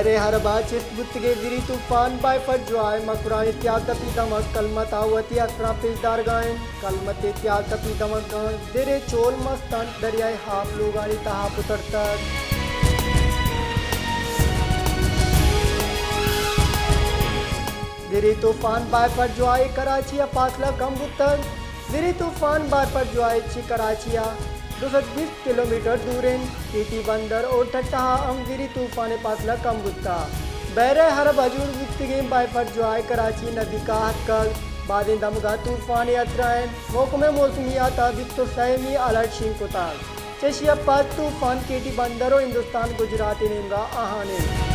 بحر عرب ءَ چست بوتگیں زری طوفان بائفر جوائے مکران ءِ تیازدپی دمگ کلمت ءَ وتی اثراں پیش دارگ ءَ انت۔ کلمت ءِ تیازدپی دمگاں زر ءِ چول مست انت، دریائے ہاپ لوگانی تہا پترتگ۔ زری طوفان بائفر جوائے کراچی ءَ فاصلہ کم بوتگ۔ زری طوفان بائفر جوائے چہ کراچی ءَ دو سد بیست کلومیٹر دور انت۔ ٹی ٹی بندر ءُ ٹھٹہ ءَ ہم زری طوفان ءِ فاصلہ کم بوتگ۔ بحر عرب ءَ جوڑ بوتگیں بائفر جوائے کراچی ءِ نزیک ءَ اتکگ۔ بازیں دمگ ءَ طوفان ءِ ہترہ انت۔ محکمہ موسمیات ءَ بیست ءُ سیمی الرٹ شنگ کتگ۔ چشی ءَ پد طوفان کے ٹی بندر ءُ ہندوستان گجرات ءِ نیمگ ءَ آہان انت۔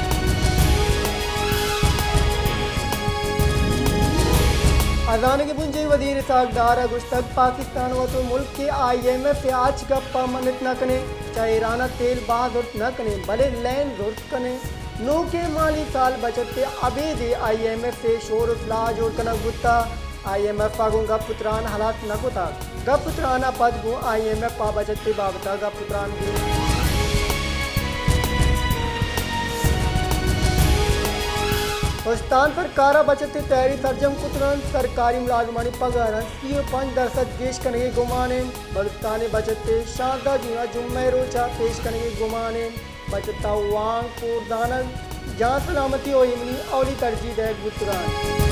ہزانگ ءِ بنجاہی وزیر اسحاق ڈار ءَ گوشتگ، پاکستان وت ءُ ملک ءِ آئی ایم ایف ءِ ہچ گپ ءَ منت نہ کنیں، چہ ایران ءَ تیل بہا زرت نہ کنیں، بلے لین زرت کنیں۔ نوکیں مالی سال بچت ءِ ابید ءَ آئی ایم ایف ءِ شور ءُ سلاہ جوڑ کنگ بوتگ۔ آئی ایم ایف ءَ گوں گپ ءُ تران ہلاس نہ کتگ۔ گپ ءُ تران ءَ پد گوں آئی ایم ایف ءَ بچت ءِ بابت ءَ گپ ءُ تران بیت۔ استان سرکار ءَ بچت ءِ تیاری سرجم کتگ انت۔ سرکاری ملازمانی پگاراں سی ءُ پنچ درسد گیش کنگ ءِ گمان انت۔ بلوچستان ءِ بچت ءَ شانزدہ جون ءَ جمعہ ءِ روچ ءَ پیش کنگ ءِ گمان انت۔ بچت ءَ وانگ، کور زانگ، جان سلامتی ءُ ایمنی اولی ترجیح دئیگ بوتگ انت۔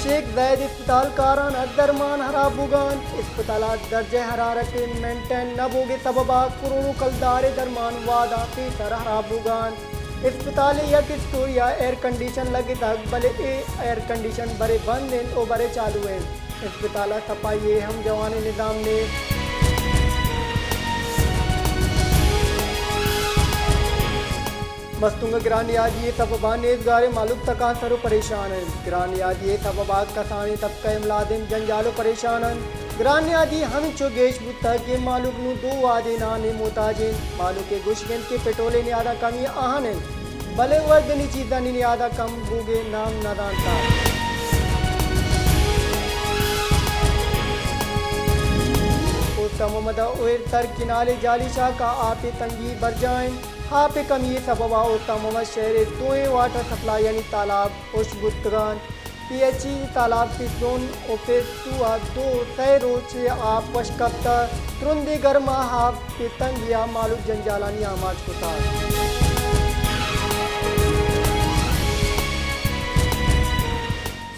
شیخ زاید اسپتال کاران ءَ درمان ہراب بوگ ءَ انت۔ اسپتال ءَ درجہ حرارت ءِ مینٹین نہ بوگ ءِ سبب ءَ کروڑوں کلدار ءِ درمان وہداں پیسر ہراب بوگ ءَ انت۔ اسپتال ءِ یک اسٹوری ءَ ایئر کنڈیشن لگتگ، بلے اے ایئر کنڈیشن برے بند انت ءُ برے چالو انت۔ اسپتال ءَ صفائی ءِ ہم جوانیں نظام نیست۔ مستونگ ءَ گران نیادی ءِ سبب ءَ نیزگار ءِ مہلوک تکانسر ءُ پریشان انت۔ گران نیادی ءِ سبب ءَ کسانیں طبقہ ءِ ملازم جنجال ءُ پریشان انت۔ گران نیادی ہمینچو گیش بوتگ کہ مہلوک نوں دو وہدے نان ءِ محتاج انت۔ مہلوک ءِ گوشگ انت کہ پٹرول ءِ نیاداں کمی آہان انت، بلے وردنی چیزانی نیاد ءَ کم بوگ ءِ نام نہ زانتگ۔ اوستہ محمد ءَ اوہر سر کنال ءِ جالی شاخ ءَ آپ ءِ تنگی برجاہ انت۔ آپ ءِ کمی ءِ سبب ءَ اوستہ محمد شہر ءِ دوئیں واٹر سپلائیانی تالاب ہشک بوتگ انت۔ پی ایچ ای تالاب فیس ون ءُ فیس ٹو ءَ دو سئے روچ ءَ آپ وش کپتگ۔ ترندیں گرم ءَ آپ ءِ تنگی ءَ مہلوک جنجالانی آماچ کتگ۔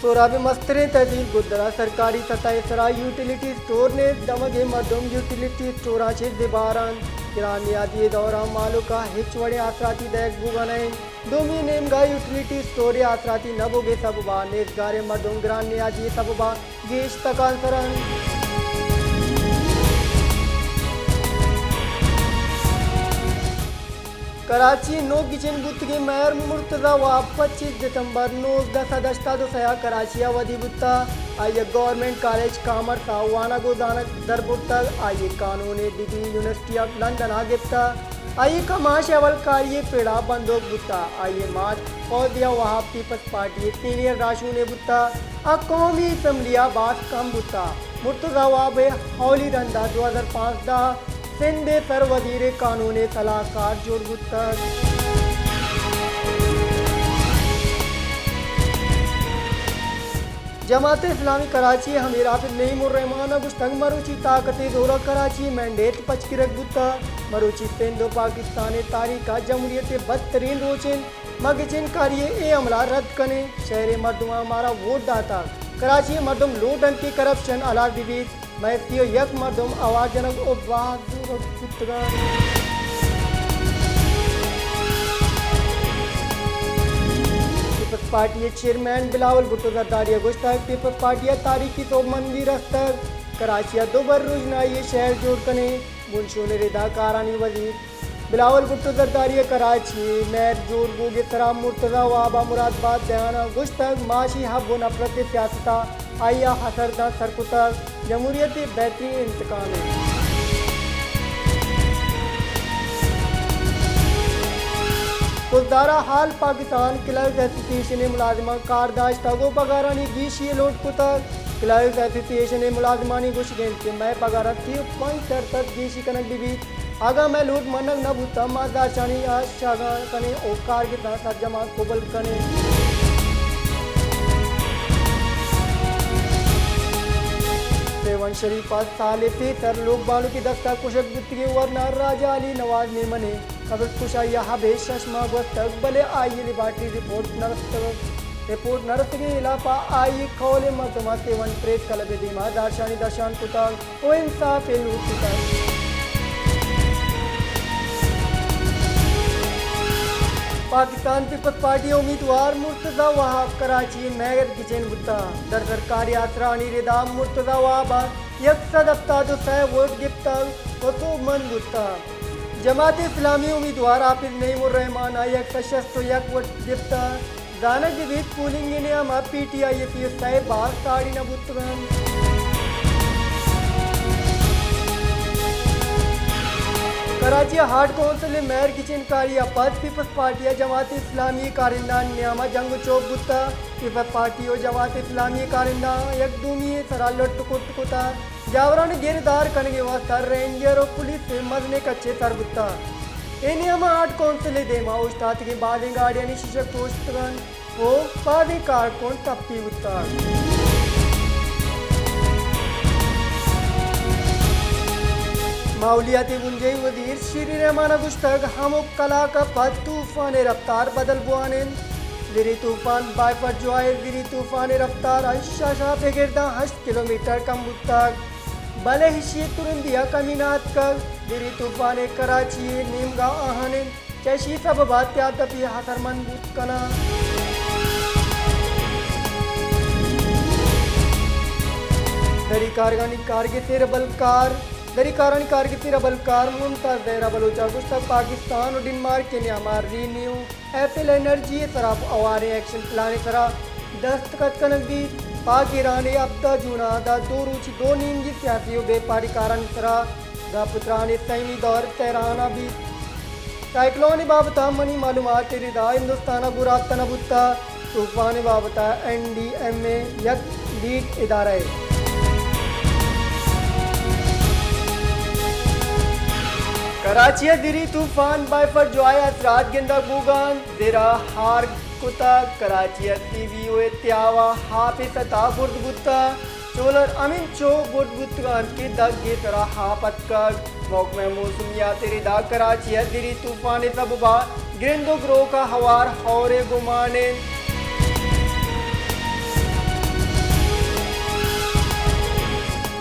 سہراب ءِ مستریں تحصیل گدر ءَ سرکاری سطح ءِ سرا یوٹیلیٹی اسٹور نیست، دمگ ءِ مردم یوٹیلیٹی اسٹوراں چہ زبہر انت۔ گران نیادی ءِ دور ءَ مہلوک ءَ ہچ وڑیں آسراتی دئیگ بوگ ءَ نہ انت۔ دومی نیمگ ءَ یوٹیلیٹی اسٹور ءِ آسراتی نہ بوگ ءِ سبب ءَ نیزگار ءِ مردم گران نیادی ءِ سبب ءَ گیش تکانسر انت۔ کراچی ءِ نوک گچین بوتگیں میئر مرتضی وہاب پچیس دسمبر نوزدہ سد ہشتاد ءُ سئے ءَ کراچی ءَ ودی بوتگ۔ آئی ءَ گورنمنٹ کالج کامرس ءَ وانگ ءُ زانگ در برتگ۔ آئی ءِ قانون ءِ ڈگری یونیورسٹی آف لندن ءَ گپتگ۔ آئی ءِ کماش اولکاری ءِ پڑ ءَ بندوک بوتگ۔ آئی ءِ مات فوزیہ وہاب پیپلز پارٹی ءِ سینئر راہشونے بوتگ ءُ قومی اسمبلی ءَ باز کم بوتگ۔ مرتضی وہاب ءَ اولی رند ءَ دو ہزار پانزدہ ءَ سندھ ءِ سر وزیر ءِ قانون ءِ سلاہکار جوڑ بوتگ۔ جماعت اسلامی کراچی ءِ امیر حافظ نعیم الرحمان ءَ گوشتگ، مروچی طاقت ءِ زور ءَ کراچی ءِ مینڈیٹ پچ گرگ بوتگ۔ مروچی سندھ ءُ پاکستان ءِ تاریخ ءَ جمہوریت ءِ بدترین روچ انت۔ ما گچین کاری ءِ اے عمل ءَ رد کنیں۔ شہر ءِ مردماں مارا ووٹ داتگ۔ کراچی ءِ مردم لوٹ انت کہ کرپشن ہلاس بہ بیت۔ مئے سی ءُ یک مردم آوار جنگ ءُ باز زورگ بوتگ انت۔ پیپلز پارٹی ءِ چیئرمین بلاول بھٹو زرداری ءَ گوشتگ، پیپلز پارٹی ءَ تاریخی سوبمندی رستگ، کراچی ءَ دوبر رژنائی ءِ شہر جوڑ کنیں، بنشون ءِ رداکارانی وزیر۔ بلاول بھٹو زرداری ءَ کراچی ءِ میئر جوڑ بوگ ءِ سرا مرتضی وہاب ءَ مراد بات دیان ءَ گوشتگ، معاشی حب ءُ نفرت ءِ سیاست ءَ آئی ءَ حسرداں سر کتگ، جمہوریت ءِ بہترین انتقام انت۔ خضدار ءَ آل پاکستان کلرکس ایسوسی ایشن ءِ ملازماں کار داشتگ ءُ پگارانی گیشی ءِ لوٹ کتگ۔ کلرکس ایسوسی ایشن ءِ ملازمانی گوشگ انت کہ مئے پگاراں سی ءُ پنچ درسد گیشی کنگ بہ بیت۔ اگاں مئے لوٹ منگ نہ بوتاں، ما زہرشانی ءَ شاگان کنیں ءُ کارگساں سرجماں کبل کنیں۔ سیون شریف ءَ سالے پیسر لوگ بانکے دست ءَ کشگ بوتگیں ورنا راجہ علی نواز میمن ءِ قبر کشائی ءَ ابید شش ماہ گوستگ، بلے آئی ءِ لیبارٹری رپورٹ نہ رستگ۔ رپورٹ نہ رستگیں ہلاپ ءَ آئی ءِ کہول ءِ مردماں سیون پریس کلب ءِ دیما زہرشانی درشان کتگ ءُ انصاف ءِ لوٹ کتگ۔ پاکستان پیپلز پارٹی ءِ امیدوار مرتضی وہاب کراچی ءِ مئیر گچین بوتگ۔ در سرکاری آسرانی ردا مرتضی وہاب ءَ یک سد ہپتاد ءُ سئے ووٹ گپتگ ءُ سوبمند بوتگ۔ جماعت اسلامی امیدوار حافظ نعیم الرحمان ءَ یک سد شست ءُ یک ووٹ گپتگ۔ زانگ بہ بیت پولنگ ءِ نیام ءَ پی ٹی آئی ءِ سی ءُ سئے باز ساڑی نہ بوتگ انت۔ کراچی ءِ ہارٹ کونسل ءِ مئیر گچین کاری ءَ پد پیپلز پارٹی ءُ جماعت اسلامی ءِ کارندہانی نیام ءَ جنگ ءُ چوپ بوتگ۔ پیپلز پارٹی ءُ جماعت اسلامی ءِ کارندہاں یک دومی ءِ سرا لٹ ءُ کٹ کتگ۔ جاوراں گر دار کنگ ءِ واستہ رینجر ءُ پولیس ءِ مزنیں کچے سر بوتگ۔ اے نیام ءَ ہارٹ کونسل ءِ دیما اوشتاتگیں بازیں گاڑیانی شیشگ پروشتگ انت ءُ بازیں کارکن ٹپی بوتگ۔ ماحولیات ءِ بنجاہی وزیر شیری رحمان ءَ گوشتگ، ہمک کلاک ءَ پد طوفان ءِ رفتار بدل بوان انت۔ زری طوفان بائفر جوائے زری طوفان ءِ رفتار ءَ شش ءَ بگر داں ہشت کلومیٹر کم بوتگ، بلے ایشی ءِ ترندی ءَ کمی نہ اتکگ۔ زری طوفان ءِ کراچی ءِ نیمگا آہن انت، چہ ایشی سبب ءَ تیاب دپی اثرمند بوت کناں۔ دری کارگانی کارگس ءِ ربلکار، دری کارانی کارگس ءِ ربلکار ممتاز زہرا بلوچ ءَ گوشتگ، پاکستان ءُ ڈنمارک ءِ نیام ءَ ری نیو ایپل انرجی ءِ سرا ہواریں ایکشن پلان ءِ سرا دستخط کنگ بیت۔ پاک ایران ءِ ہبدہ جون ءَ داں دو روچی دو نیمگی سیاسی ءُ بیپاری کارانی سرا گپ ءُ تران ءِ سیمی دور تہران ءَ بیت۔ سائیکلون ءِ بابت ءَ منی معلومات ءِ ردا ہندوستان ءَ گوں رابطہ نہ بوتگ۔ طوفان ءِ بابت ءَ این ڈی ایم اے یک لیڈ ادارہ ءِ۔ کراچی ءَ زری طوفان بائفر جوائے ءِ اثرات گندگ بوگ ءَ انت۔ زر ءَ ہار کتگ۔ کراچی ءَ سی وی او ءِ تیاوا ہاپ ءِ سطح برز بوتگ۔ چولر ہمینچو برز بوتگ انت کہ دگ ءِ سرا ہاپ اتکگ۔ محکمہ موسمیات ءِ ردا کراچی ءَ زری طوفان ءِ سبب ءَ گرند ءُ گروک ءَ ہوار ہور ءِ گمان انت۔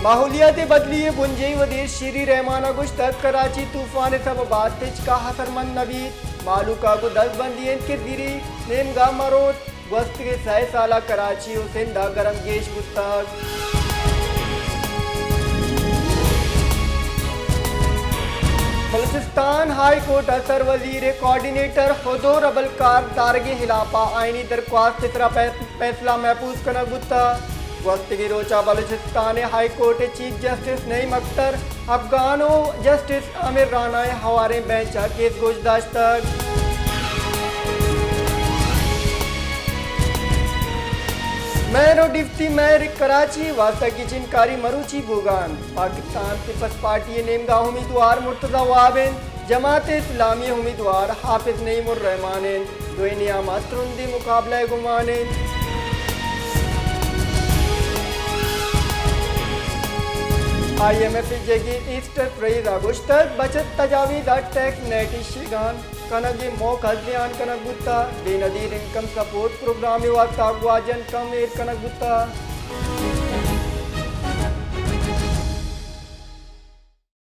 ماحولیات ءِ بدلی ءِ بنجاہی وزیر شیری رحمان ءَ گوشتگ، کراچی طوفان ءِ سبب ءَ تچک ءَ اثرمند نہ بیت۔ مہلوک ءَ گوں دزبندی انت کہ زری نیمگا مہ روت۔ گوستگیں سئے سال ءَ کراچی ءُ سندھ ءَ گرم گیش بوتگ۔ بلوچستان ہائی کورٹ ءَ سر وزیر ءِ کوآرڈینیٹر ہدو ربلکار دارگیں ہلاپ ءَ آئینی درخواست ءِ سرا فیص-، فیصلہ محفوظ کنگ بوتگ۔ گوستگیں روچ ءَ بلوچستان ءِ ہائی کورٹ ءِ چیف جسٹس نعیم اختر افغان ءُ جسٹس عامر رانا ءِ ہواریں بینچ ءَ کیس گوش داشتگ۔ مئیر ءُ ڈپٹی مئیر کراچی واستہ گچین کاری مروچی بوگ ءَ انت۔ پاکستان پیپلز پارٹی ءِ نیمگا امیدوار مرتضی وہاب انت، جماعت اسلامی ءِ امیدوار حافظ نعیم الرحمان انت۔ دوئیں نیام ءَ ترندیں مقابلہ ءِ گمان انت۔ آئی ایم ایف ءِ جیگی ایسٹر پریز ءَ گوشتگ، بچت تجاویز ءَ ٹیکس نیٹ ءِ شیگان کنگ ءِ موقع ءَ زیان کنگ بوتگ، بے ندیر انکم سپورٹ پروگرام ءِ واستہ گواجن کم ایر کنگ بوتگ۔